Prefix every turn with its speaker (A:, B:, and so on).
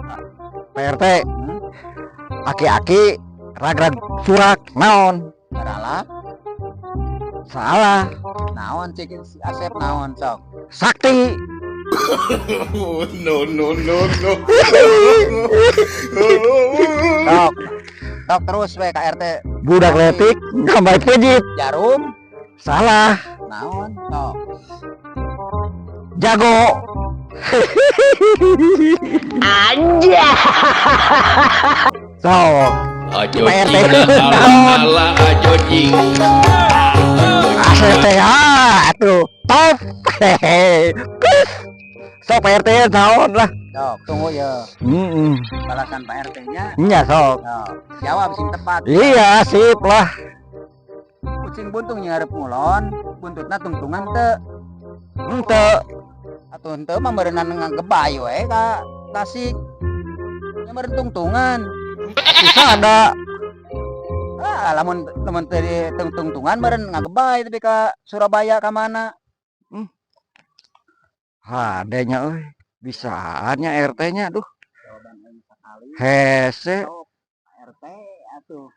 A: Pak RT, aki-aki ragrag curak naon?
B: Baralah.
A: Salah.
B: Naon cek si Asep, naon sok?
A: Sakti.
C: No, no, no, no.
B: Sok. Sok terus we ka RT.
A: Budak letik gambar pijit.
B: Jarum.
A: Salah.
B: Naon sok?
A: Jago. Anjay. Sok.
C: Ajo
A: Pak RT.
C: cing
A: Naon?
C: ala ajo cing.
A: Asep teh, ah, atuh top. Hehehe. Pis. Sok, Pak RT, naon lah.
B: Sok, tunggu ya balasan Pak RT-nya.
A: Nya sok.
B: Sok, jawab sing tepat.
A: Iya, sip lah.
B: Kucing buntung nyarep ngulon, buntutna tungtungan teu?
A: Henteu.
B: Atuh henteu mah meureunnan ngagebay we ka Tasik. Nya meureun tungtungan.
A: Bisa ada.
B: Ah, lamun lamun teu tungtungan meureun ngagebay tapi ka Surabaya ka mana?
A: Hadenya euy. Bisaannya RT-nya, duh.
B: Jawaban aing sakali.
A: Hese.
B: Sok, RT atuh.